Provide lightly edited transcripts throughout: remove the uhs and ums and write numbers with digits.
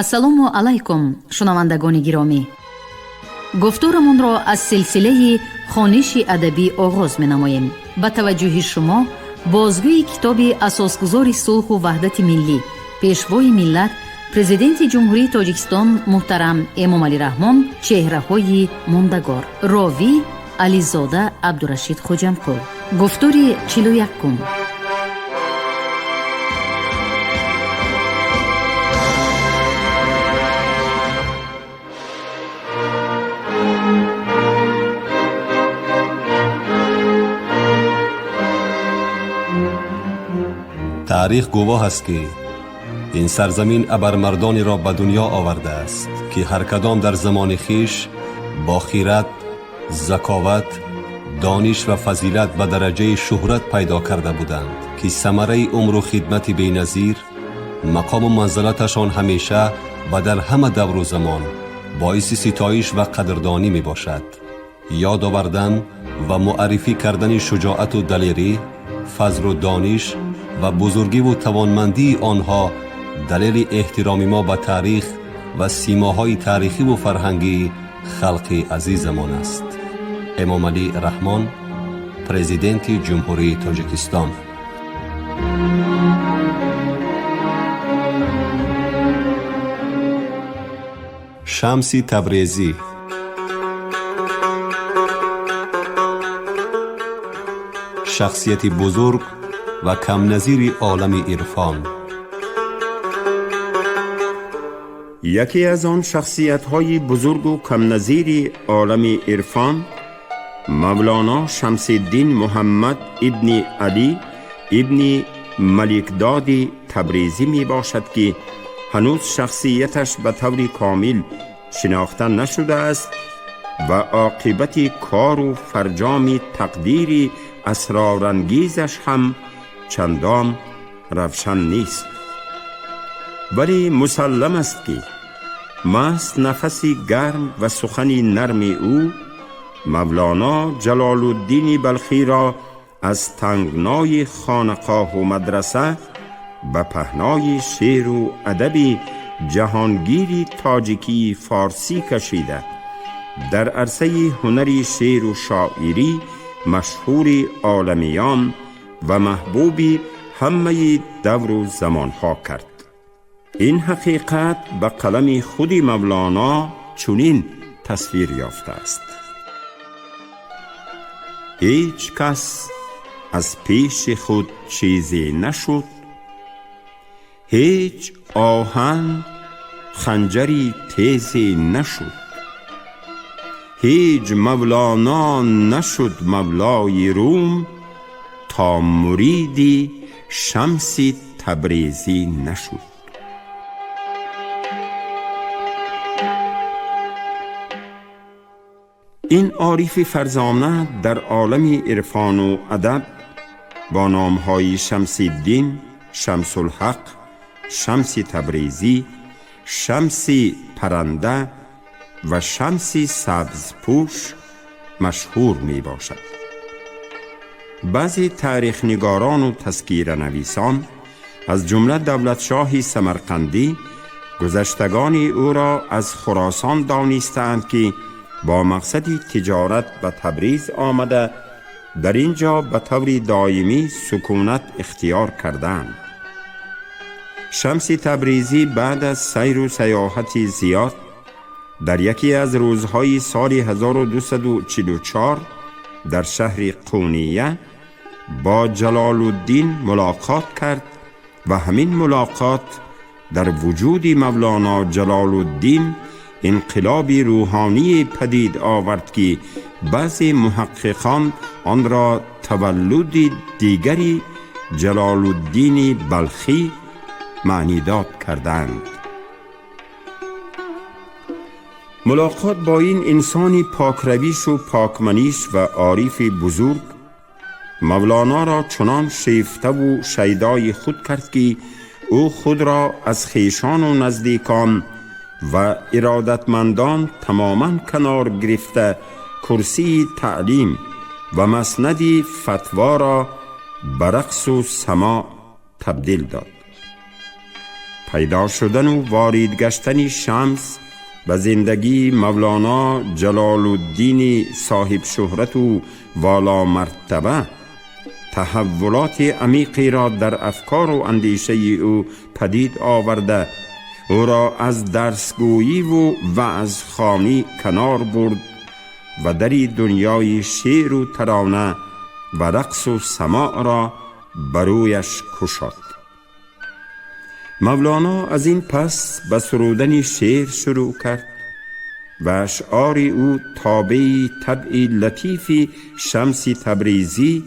Ассалому алайкум, шунавандагони гиромӣ. Гуфторамонро аз силсилаи хониши адабӣ оғоз менамоем. Ба таваҷҷӯҳи шумо бозгӯи китоби асосгузори сулҳу ваҳдати миллӣ, пешвои миллат, Президенти Ҷумҳурии Тоҷикистон муҳтарам Эмомалӣ Раҳмон «Чеҳраҳои мондагор». Ровӣ Ализода Абдурашид Хоҷамқул. Гуфтори 41-ум. Таърих гувоҳ аст, ки ин сарзамин абармардонеро ба дунё овардааст, ки ҳар кадом дар замони хиш бо хират, заковат, дониш ва фазилат ба дараҷаи шӯҳрат пайдо карда буданд, ки самараи умру хидмати беназир, мақому манзалаташон ҳамеша ва дар ҳама давру замон боиси ситоиш ва қадрдонӣ мебошад. Ёд овардан ва муаррифӣ кардани шуҷоату далерӣ, фазлу дониш ва бузургиву тавонмандии онҳо далели эҳтироми мо ба таърих ва симоҳои таърихиву фарҳангии халқи азизамон аст. Эмомалӣ Раҳмон, Президенти Ҷумҳурии Тоҷикистон. Шамси Табрезӣ, шахсияти бузург ва камназири олами ирфон. Яке аз он шахсиятҳои бузургу камназири олами ирфон Мавлоно Шамсиддин Муҳаммад ибни Алӣ ибни Маликдоди Табрезӣ мебошад, ки ҳанӯз шахсияташ ба таври комил шинохта нашудааст ва оқибати кору фарҷоми тақдири асрорангезаш ҳам чандон равшан нест. Вале мусаллам аст, ки маҳз нафаси гарм ва сухани нарми ӯ Мавлоно Ҷалолуддини Балхиро аз тангнои хонақоҳу мадраса ба паҳнои шеъру адаби ҷаҳонгири тоҷикии форсӣ кашида, дар арсаи ҳунари шеъру шоирӣ машҳури оламиён ва маҳбуби ҳамаи давру замонҳо кард. Ин ҳақиқат ба қалами худи Мавлоно чунин тасвир ёфтааст: ҳеҷ кас аз пеши худ чизе нашуд, ҳеҷ оҳан ханҷари тезе нашуд, ҳеҷ Мавлоно нашуд мавлои Рум, то муриди Шамси Табрезӣ нашуд. Ин орифи фарзона дар олами ирфону адаб бо номҳои Шамсиддин, Шамсулҳақ, Шамси Табрезӣ, Шамси Паранда ва Шамси Сабзпӯш машҳур мебошад. Баъзе таърихнигорону тазкиранависон, аз ҷумла Давлатшоҳи Самарқандӣ, гузаштагони ӯро аз Хуросон донистаанд, ки бо мақсади тиҷорат ба Табриз омада, дар ин ҷо ба таври доимӣ сукунат ихтиёр кардаанд. Шамси Табрезӣ баъд аз сайру саёҳати зиёд дар яке аз рӯзҳои соли 1244 дар шаҳри Қуния бо Ҷалолуддин мулоқот кард ва ҳамин мулоқот дар вуҷуди Мавлоно Ҷалолуддин инқилоби рӯҳоние падид овард, ки баъзе муҳаққиқон онро таваллуди дигари Ҷалолуддини Балхӣ маънидод кардаанд. Мулоқот бо ин инсони покравишу покманиш ва орифи бузург Мавлоноро чунон шефтаву шайдои худ кард, ки ӯ худро аз хешону наздикон ва иродатмандон тамоман канор гирифта, курсии таълим ва маснади фатворо ба рақсу самоъ табдил дод. پیدا شدن و وارد گشتن شمس به زندگی مولانا جلال الدین صاحب شهرت و والا مرتبه تحولات عمیقی را در افکار و اندیشه او پدید آورده، او را از درسگویی و وعظخوانی کنار برد و در دنیای شعر و ترانه و رقص و سماع را برویش کشاد. مولانا از این پس به سرودن شعر شروع کرد و اشعار او تابع طبع لطیف شمس تبریزی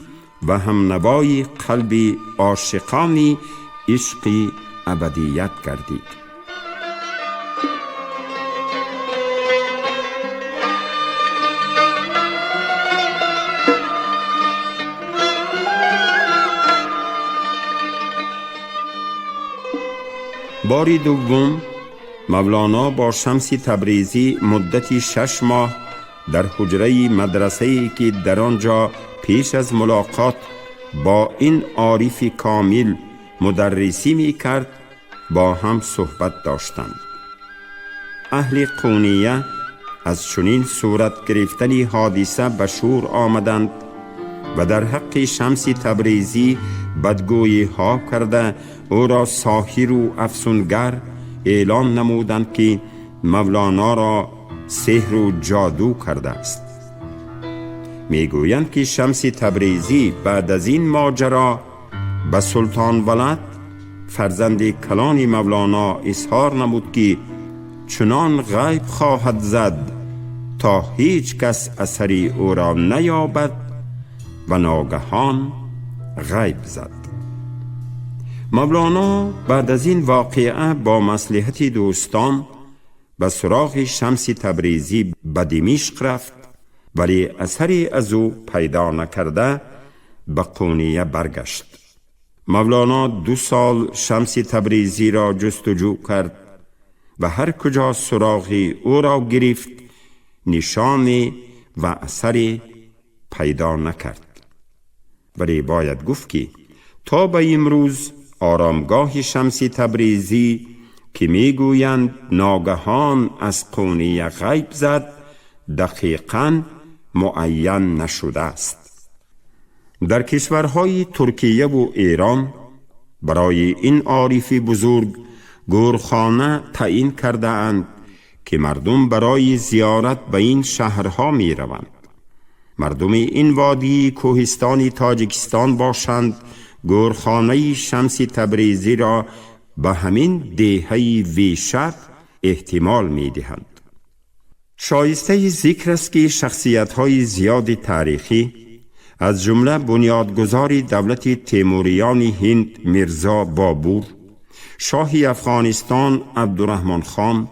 و همنوای قلب عاشقان عشق ابدیت گردید. باری دوم مولانا با شمس تبریزی مدتی 6 ماه در حجره مدرسه‌ای که در آنجا پیش از ملاقات با این عارف کامل مدرسی می کرد با هم صحبت داشتند. اهل قونیه از چنین صورت گرفتن حادثه به شور آمدند و در حق شمس تبریزی بدگویی ها کرده او را ساحر و افسونگر اعلان نمودند که مولانا را سحر و جادو کرده است. میگویند که شمس تبریزی بعد از این ماجرا به سلطان ولد فرزند کلان مولانا اظهار نمود که چنان غیب خواهد زد تا هیچ کس اثری او را نیابد و ناگهان غیب زد. مولانا بعد از این واقعه با مصلحت دوستان به سراغ شمس تبریزی به دمشق رفت، ولی اثری از او پیدا نکرده به قونیه برگشت. مولانا 2 سال شمس تبریزی را جستجو کرد و هر کجا سراغ او را گرفت نشانی و اثری پیدا نکرد. ولی باید گفت که تا به امروز آرامگاه شمس تبریزی که میگویند ناگهان از قونیه غیب زد دقیقاً معین نشده است. در کشورهای ترکیه و ایران برای این عارف بزرگ گورخانه تعیین کرده اند که مردم برای زیارت به این شهرها می روند. مردم این وادی کوهستان تاجیکستان باشند گورخانه شمس تبریزی را به همین دهه ویشب احتمال می دهند. شایسته ذکر است که شخصیت های زیاد تاریخی از جمله بنیادگذار دولت تیموریان هند میرزا بابور، شاه افغانستان عبدالرحمن خان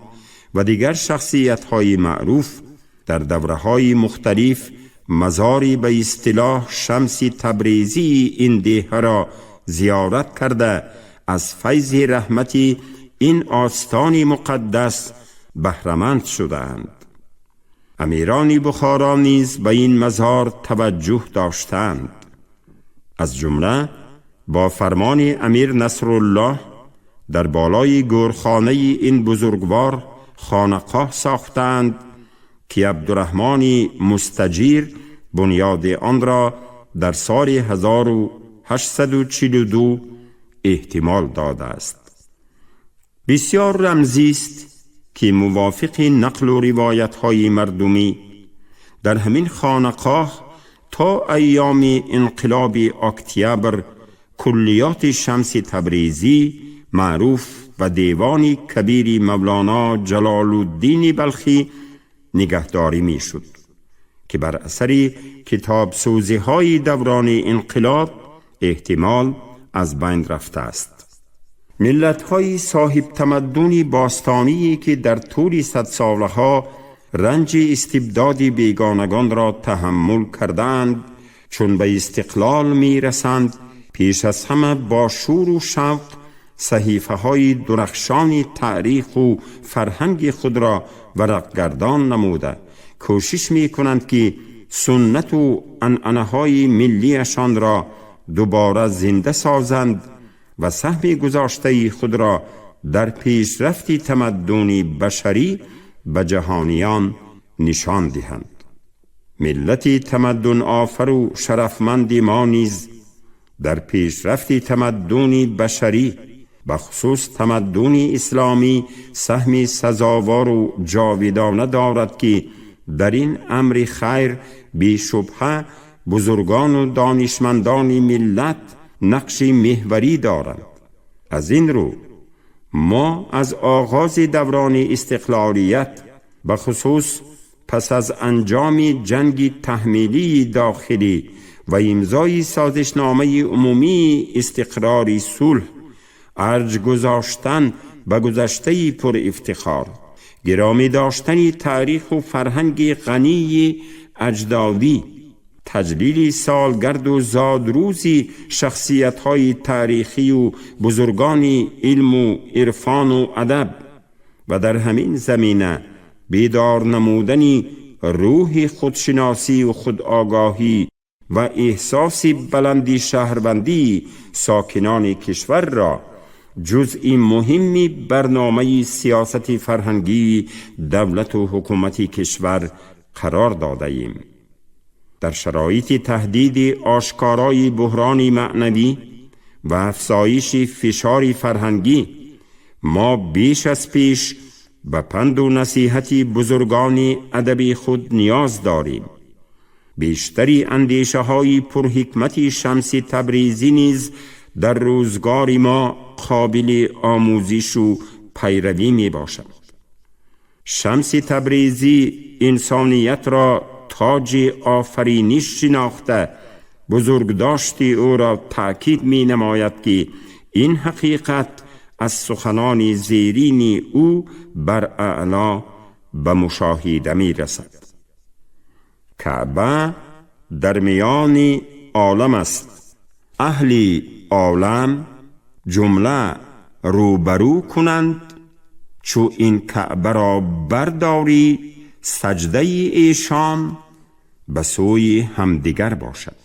و دیگر شخصیت های معروف در دوره های مختلف مزاری به اصطلاح شمس تبریزی این دیه را زیارت کرده از فیض رحمت این آستان مقدس بهره‌مند شدند. امیران بخارا نیز به این مزار توجه داشتند. از جمله با فرمان امیر نصرالله در بالای گورخانه این بزرگوار خانقاه ساختند که عبدالرحمن مستجیر بنیاد آن را در سال 1842 احتمال داده است. بسیار رمزی است که موافق نقل و روایت های مردمی در همین خانقاه تا ایام انقلاب اکتبر کلیات شمس تبریزی معروف و دیوان کبیر مولانا جلال الدین بلخی نگهداری می شد که بر اثر کتاب سوزی های دوران انقلاب احتمال از بین رفته است. ملت های صاحب تمدن باستانی که در طول 100 سالها رنج استبداد بیگانگان را تحمل کردند، چون به استقلال می رسند پیش از همه با شور و شوق صحیفه های درخشان تاریخ و فرهنگ خود را ورق گردان نموده کوشش می کنند که سنت و عنعنه های ملیشان را دوباره زنده سازند و سهم گذاشته خود را در پیشرفت تمدن بشری به جهانیان نشان دهند. ملت تمدن آفر و شرفمند ما نیز در پیشرفت تمدن بشری، بخصوص تمدن اسلامی، سهم سزاوار و جاودانه دارد که در این امر خیر بی شبهه بزرگان و دانشمندان ملت نقش محوری دارند. از این رو ما از آغاز دوران استقلالیت، بخصوص پس از انجام جنگ تحمیلی داخلی و امضای سازشنامه عمومی استقرار صلح، ارج گذاشتن به گذشته پر افتخار، گرامی داشتن تاریخ و فرهنگ غنی اجدادی، تجلیل سالگرد و زادروز شخصیت‌های تاریخی و بزرگان علم و عرفان و ادب و در همین زمینه بیدار نمودن روح خودشناسی و خودآگاهی و احساس بلندی شهروندی ساکنان کشور را جزء مهمی برنامه سیاست فرهنگی دولت و حکومت کشور قرار داده ایم. در شرایط تهدید آشکارای بحران معنوی و افزایش فشار فرهنگی، ما بیش از پیش به پند و نصیحت بزرگان ادب خود نیاز داریم. بیشتری اندیشه های پرحکمت شمس تبریزی نیز در روزگار ما قابل آموزش و پیروی می باشد. شمس تبریزی انسانیت را تاج آفرینش شناخته، بزرگداشت او را تأکید می نماید که این حقیقت از سخنان زیرین او بر اعلا به مشاهده می رسد. کعبه در میان عالم است، اهل عالم جمله روبرو کنند، چو این کعبه را برداری سجده ایشان به سوی همدیگر باشد.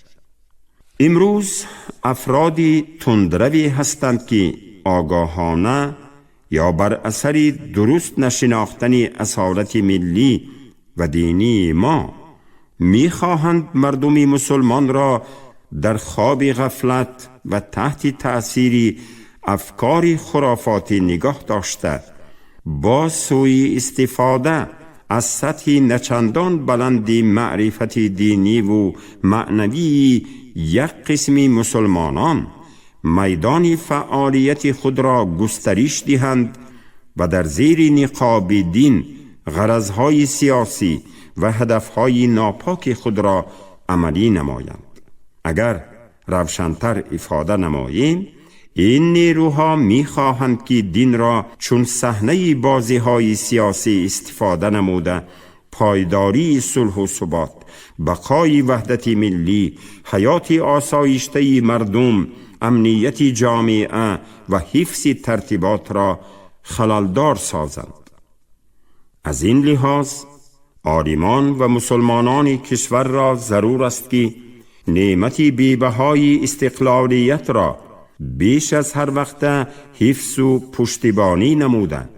امروز افرادی تندروی هستند که آگاهانه یا بر اثر درست نشناختن اصالت ملی و دینی ما میخواهند مردم مسلمان را در خواب غفلت و تحت تأثیر افکار خرافاتی نگاه داشته، با سوی استفاده از سطح نچندان بلند معرفت دینی و معنوی یک قسم مسلمانان میدان فعالیت خود را گسترش دهند و در زیر نقاب دین غرضهای سیاسی و هدفهای ناپاک خود را عملی نمایند. اگر روشنتر افاده نماییم، این نیروها میخواهند که دین را چون صحنه بازی‌های سیاسی استفاده نموده، پایداری صلح و ثبات، بقای وحدت ملی، حیات آسایشته مردم، امنیت جامعه و حفظ ترتیبات را خللدار سازند. از این لحاظ عالمان و مسلمانان کشور را ضرور است که نعمت بی‌بهای استقلالیت را بیش از هر وقت حفظ و پشتیبانی نموده،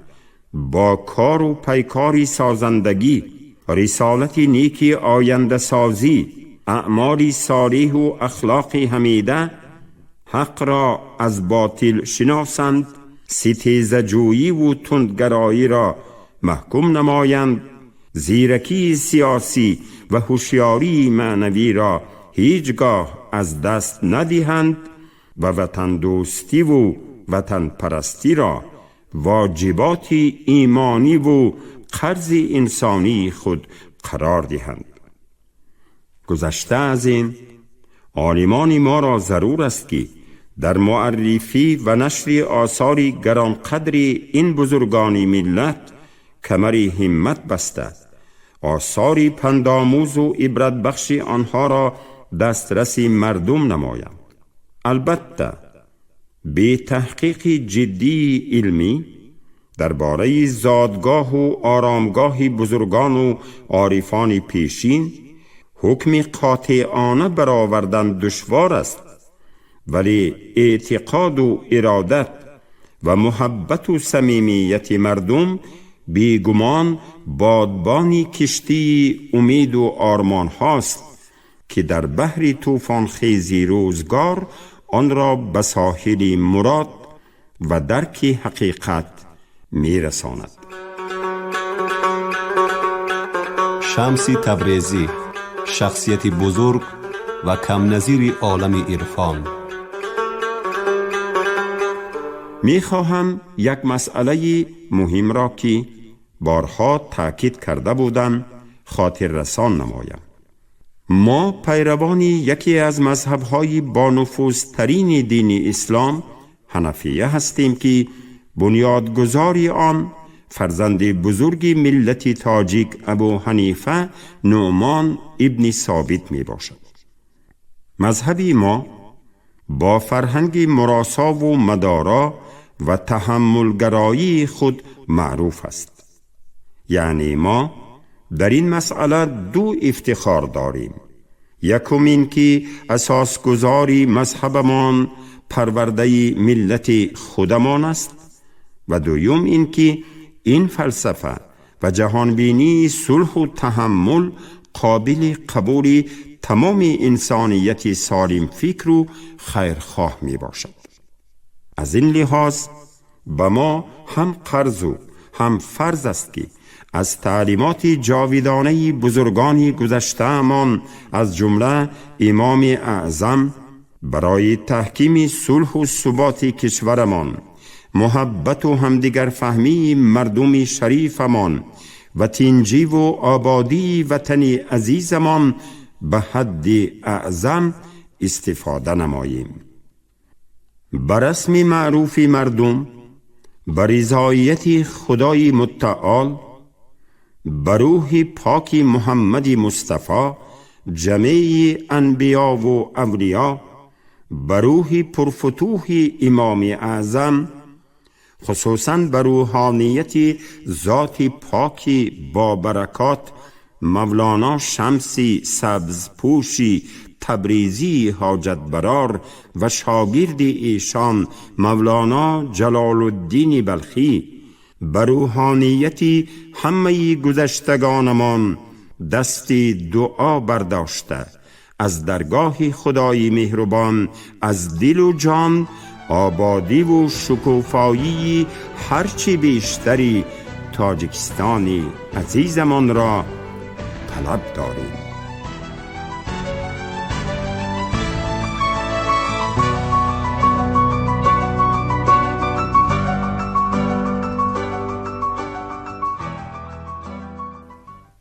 با کار و پیکار سازندگی، رسالت نیکی آینده سازی، اعمال صالح و اخلاق حمیده، حق را از باطل شناسند، ستیزه‌جویی و تندگرایی را محکوم نمایند، زیرکی سیاسی و هوشیاری معنوی را هیچگاه از دست ندهند و وطن دوستی و وطن پرستی را واجبات ایمانی و قرض انسانی خود قرار دهند. گذشته از این، عالمان ما را ضرور است که در معرفی و نشر آثار گرانقدر این بزرگان ملت کمر همت بسته، آثار پندآموز و عبرت بخش آنها را دسترس مردم نمایند. البته به تحقیق جدی علمی درباره زادگاه و آرامگاه بزرگان و عارفان پیشین حکم قاطعانه برآوردن دشوار است، ولی اعتقاد و ارادت و محبت و صمیمیت مردم بیگمان بادبانی کشتی امید و آرمان هاست که در بحر طوفان خیزی روزگار آن را به ساحل مراد و درک حقیقت میرساند. شمس تبریزی، شخصیت بزرگ و کم نظیر عالم عرفان. میخواهم یک مسئله مهم را که بارها تاکید کرده بودم خاطر رسان نمایم. ما پیروان یکی از مذهب‌های بانفوذترین دین اسلام حنفیه هستیم که بنیادگذار آن فرزند بزرگ ملت تاجیک ابو حنیفه نعمان ابن ثابت می باشد. مذهب ما با فرهنگ مراسا و مدارا و تحملگرایی خود معروف است. یعنی ما در این مسئله دو افتخار داریم. یکم این که اساسگذاری مذهبمان پرورده ملت خودمان است و دوم این که این فلسفه و جهانبینی صلح و تحمل قابل قبول تمام انسانیت سالم فکر و خیرخواه می باشد. از این لحاظ به ما هم قرض و هم فرض است که از تعلیمات جاویدانه بزرگان گذشته‌مان از جمله امام اعظم برای تحکیم صلح و ثبات کشورمان، محبت و همدیگر فهمی مردم شریفمان و تنجی و آبادی وطن عزیزمان به حد اعظم استفاده نماییم. برسم معروف مردم، بر رضایت خدای متعال، بر روح پاک محمد مصطفی، جمیع انبیا و اولیا، بر روح پرفتوح امام اعظم، خصوصا بر روحانیت ذات پاک با برکات مولانا شمسی سبز پوشی تبریزی حاجت برار و شاگرد ایشان مولانا جلال الدین بلخی، بر روحانیت همه گذشتگانمان دست دعا برداشته از درگاه خدای مهربان از دل و جان آبادی و شکوفایی هرچی بیشتری تاجیکستان عزیزمان را طلب داریم.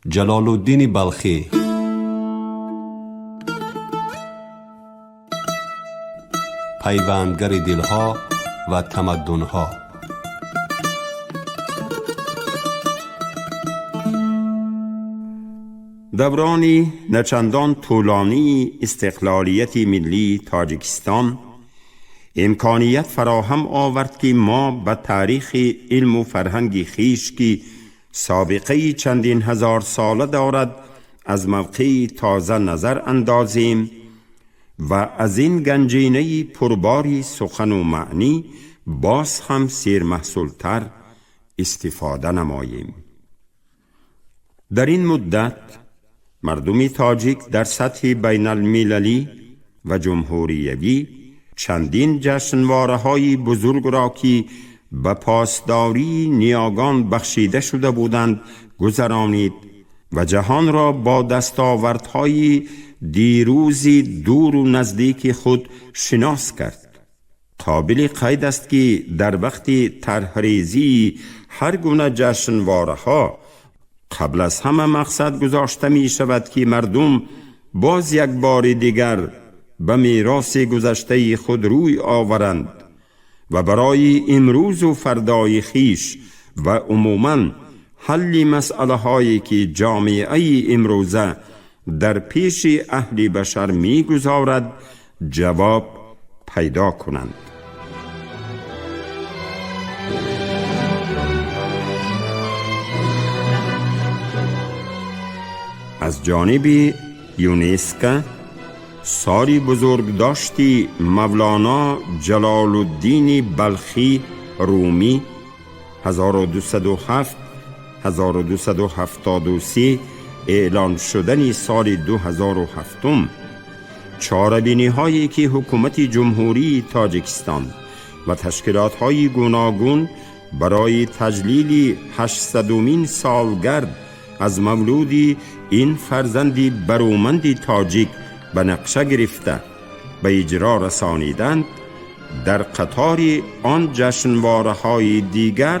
جلال الدین بلخی، پیوندگر دلها و تمدنها. دوران نچندان طولانی استقلالیت ملی تاجیکستان امکانیت فراهم آورد که ما به تاریخ علم و فرهنگ خویش که سابقه چندین هزار ساله دارد از موقع تازه نظر اندازیم و از این گنجینه پرباری سخن و معنی باز هم سیر محصولتر استفاده نماییم. در این مدت مردم تاجیک در سطح بین المللی و جمهوریوی چندین جشنواره‌های بزرگ را که به پاسداری نیاگان بخشیده شده بودند گذرانید و جهان را با دستاوردهای دیروزی دور و نزدیک خود شناس کرد. قابل قید است که در وقت طرح‌ریزی هر گونه جشنواره‌ها قبل از همه مقصد گذاشته می شود که مردم باز یک بار دیگر به میراث گذشته خود روی آورند و برای امروز و فردای خویش و عموماً حل مسئله هایی که جامعه امروزه در پیش اهل بشر میگذارد جواب پیدا کنند. از جانب یونسکو سال بزرگداشت مولانا جلال الدین بلخی Румӣ 1207 1273 эълон шудани соли 2007, чорабиниҳое ки ҳукумати Ҷумҳурии Тоҷикистон ва ташкилотҳои гуногун барои таҷлили 800-умин солгард аз мавлуди ин фарзанди барӯманди тоҷик ба нақша гирифта ба иҷро расониданд, дар қатори он ҷашнвораҳои дигар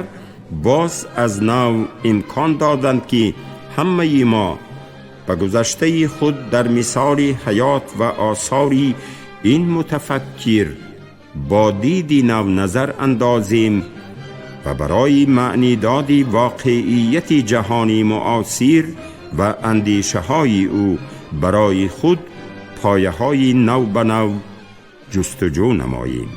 боз аз нав имкон доданд, ки ҳамаи мо ба гузаштаи худ дар мисоли ҳаёт ва осори ин мутафаккир бо диди нав назар андозем ва барои маънидоди воқеияти ҷаҳони муосир ва андешаҳои ӯ барои худ пояҳои нав ба нав ҷустуҷӯ намоем.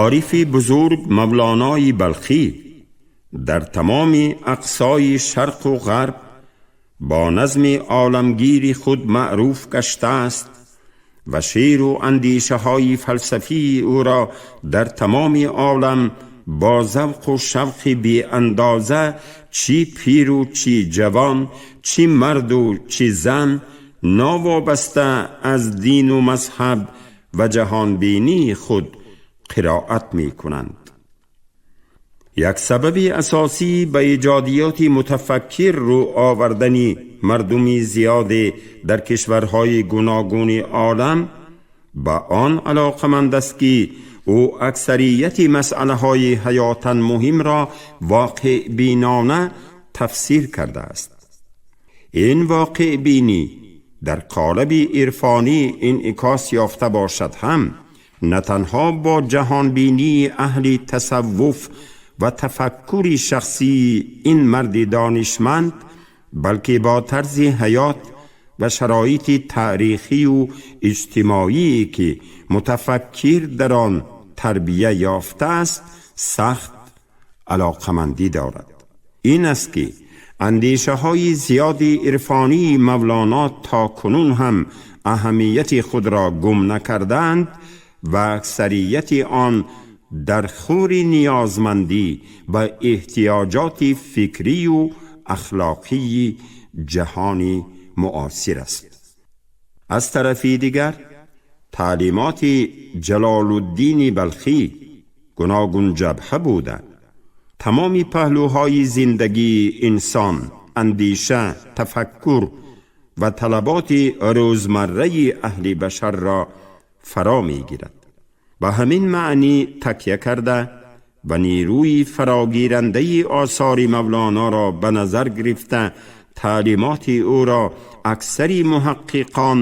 Орифи бузург Мавлонои Балхӣ дар тамоми ақсои шарқу ғарб бо назми оламгири худ маъруф гаштааст ва шеъру андешаҳои фалсафии ӯро дар тамоми олам бо завқу шавқи беандоза чӣ пиру чӣ ҷавон, чӣ марду чӣ зан, новобаста аз дину мазҳаб ва ҷаҳонбинии худ қироат мекунанд. Як сабаби асосӣ ба эҷодиёти мутафаккир рӯ овардани мардуми зиёде дар кишварҳои гуногуни олам ба он алоқаманд аст, ки ӯ аксарияти масъалаҳои ҳаётан муҳимро воқеъбинона тафсир кардааст. Ин воқеъбинӣ дар қолаби ирфонӣ инъикос ёфта бошад ҳам, на танҳо бо ҷаҳонбинии аҳли тасаввуф ва тафаккури шахсии ин марди донишманд, балки бо тарзи ҳаёт ва шароити таърихию иҷтимоие, ки мутафаккир дар он тарбия ёфтааст, сахт алоқамандӣ дорад. Ин аст, ки андешаҳои зиёди ирфонии Мавлоно то кунун ҳам аҳамияти худро гум накардаанд ва аксарияти он дар хури ниёзмандӣ ва эҳтиёҷоти фикрию ахлоқии ҷаҳони муосир аст. Аз тарафи дигар, таълимоти Ҷалолуддини Балхӣ гуногунҷабҳа буда, тамоми паҳлӯҳои зиндагии инсон, андеша, тафаккур ва талаботи рӯзмарраи аҳли башарро фаро мегирад. Ба ҳамин маънӣ такя карда ва нерӯи фарогирандаи осори Мавлоноро ба назар гирифта, таълимоти ӯро аксари муҳаққиқон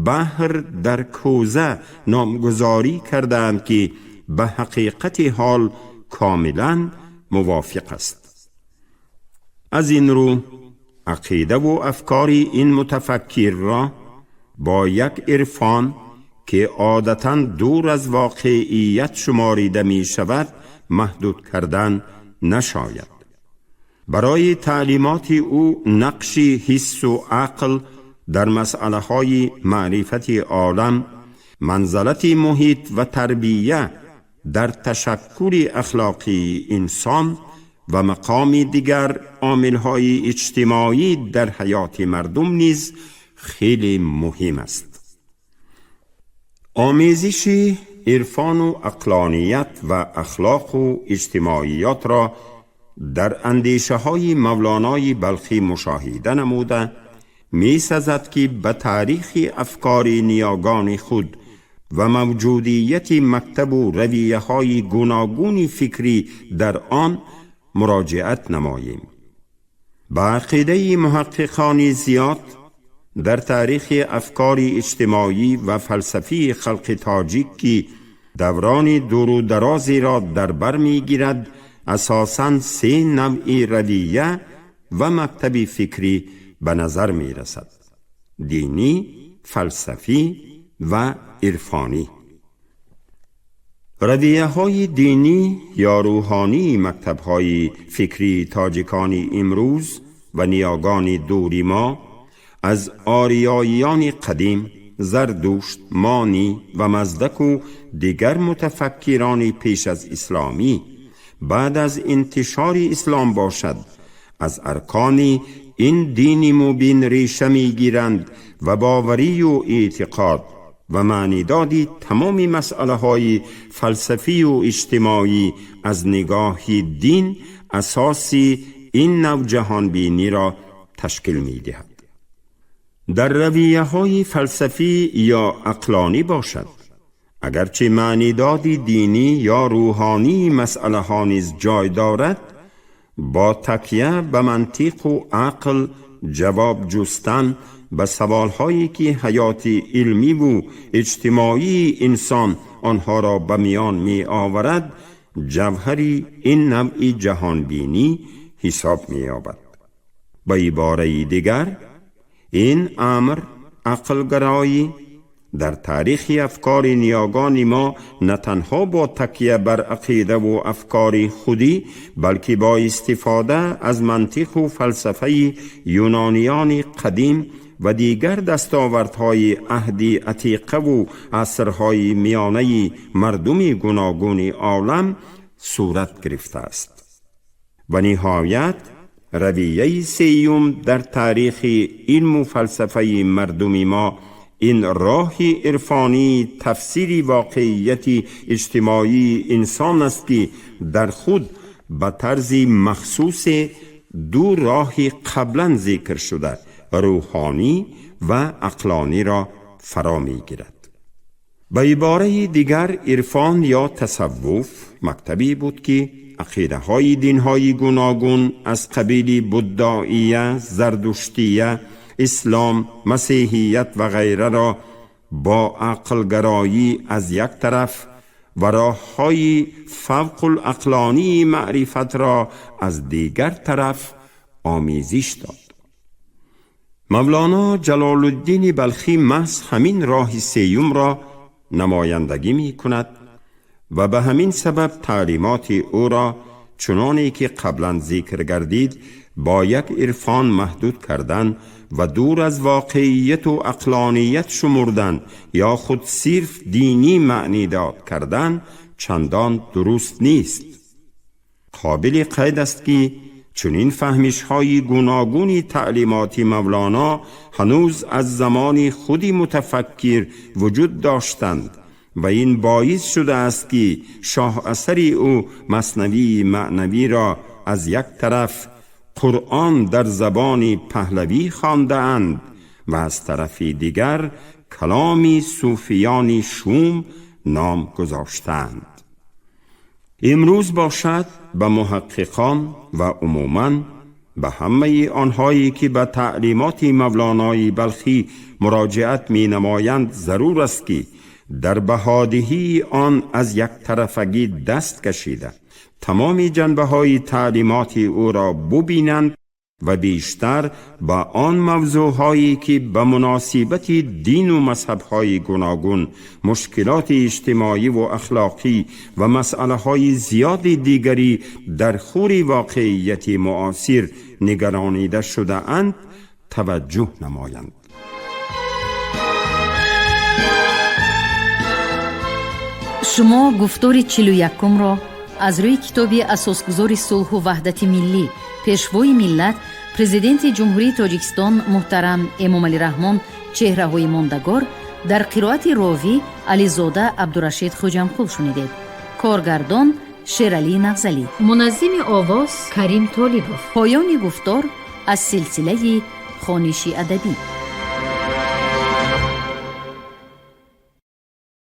баҳр дар кӯза номгузорӣ кардаанд, ки ба ҳақиқати ҳол комилан мувофиқ аст. Аз ин рӯ ақидаву афкори ин мутафаккирро бо як ирфон, ки одатан дур аз воқеият шуморида мешавад, маҳдуд кардан нашояд. Барои таълимоти ӯ нақши ҳиссу ақл дар масъалаҳои маърифати олам, манзалати муҳит ва тарбия дар ташаккури ахлоқии инсон ва мақоми дигар омилҳои иҷтимоӣ дар ҳаёти мардум низ хеле муҳим аст. Омезиши ирфону ақлоният ва ахлоқу иҷтимоиётро дар андешаҳои Мавлонои Балхӣ мушоҳида намуда, месазад, ки ба таърихи афкори ниёгони худ ва мавҷудияти мактабу равияҳои гуногуни фикрӣ дар он муроҷиат намоем. Ба ақидаи муҳаққиқони зиёд, дар таърихи афкори иҷтимоӣ ва фалсафии халқи тоҷик, ки даврони дуру дарозеро дар бар мегирад, асосан се навъи равия ва мактаби фикрӣ ба назар мерасад: динӣ, фалсафӣ ва ирфонӣ. رویه های دینی یا روحانی مکتب های فکری تاجیکان امروز و نیاگان دوری ما از آریاییان قدیم، زردشت، مانی و مزدک و دیگر متفکران پیش از اسلامی بعد از انتشار اسلام باشد، از ارکان این دین مبین ریشه میگیرند و باوری و اعتقاد و معنیدادی تمام مسئله های فلسفی و اجتماعی از نگاه دین اساسی این نوع جهان بینی را تشکیل می دهد. در رویه های فلسفی یا عقلانی باشد، اگرچه معنیداد دینی یا روحانی مسئله ها نیز جای دارد، با تکیه به منطق و عقل جواب جستن به سوال هایی که حیات علمی و اجتماعی انسان آنها را به میان می آورد، جوهری این نوع جهانبینی حساب می یابد. به عباره دیگر، این امر عقلگرایی در تاریخ افکار نیاگان ما نه تنها با تکیه بر عقیده و افکار خودی، بلکه با استفاده از منطق و فلسفه یونانیان قدیم و دیگر دستاوردهای عهد عتیقه و عصرهای میانه مردم گوناگون عالم صورت گرفته است. و نهایت رویه سیوم در تاریخ علم و فلسفه مردم ما، این راه عرفانی تفسیر واقعیت اجتماعی انسان است که در خود به طرز مخصوص دو راه قبلا ذکر شده، روحانی و عقلانی را فرا میگیرد. به عباره دیگر، عرفان یا تصوف مکتبی بود که عقیده های دین های گوناگون از قبیل بودائیه، زردشتیه، اسلام، مسیحیت و غیره را با عقلگرایی از یک طرف و راه های فوق العقلانی معرفت را از دیگر طرف آمیزش داد. مولانا جلال الدین بلخی محض همین راه سیوم را نمایندگی می کند و به همین سبب تعلیمات او را چنانی که قبلا ذکر گردید با یک عرفان محدود کردن و دور از واقعیت و عقلانیت شمردن یا خود صرف دینی معنی داد کردن چندان درست نیست. قابل قید است که چنین فهمش های گوناگونی تعلیمات مولانا هنوز از زمان خودی متفکر وجود داشتند و این باعث شده است که شاه اثر او مثنوی معنوی را از یک طرف قرآن در زبان پهلوی خوانده اند و از طرف دیگر کلام صوفیان شوم نام گذاشتند. امروز باشد به محققان و عموماً به همه آنهایی که به تعلیمات مولانای بلخی مراجعت می نمایند ضرور است که در بهادهی آن از یک طرفگی دست کشیده تمام جنبه های تعلیمات او را ببینند و بیشتر با آن موضوع هایی که به مناسبت دین و مذهب های گوناگون، مشکلات اجتماعی و اخلاقی و مسئله های زیاد دیگری در خور واقعیت معاصر نگرانیده شده اند توجه نمایند. Шумо гуфтори 41-умро аз рӯи китоби асосгузори сулҳу ваҳдати миллӣ, пешвои миллат, президенти Ҷумҳурии Тоҷикистон муҳтарам Эмомалӣ Раҳмон «Чеҳраҳои мондагор» дар қироати ровӣ Ализода Абдурашид Хуҷамқул шунидед. Коргардон Шералӣ Нағзалӣ, муназзими овоз Карим Толибов. Поёни гуфтор аз силсилаи хониши адабӣ.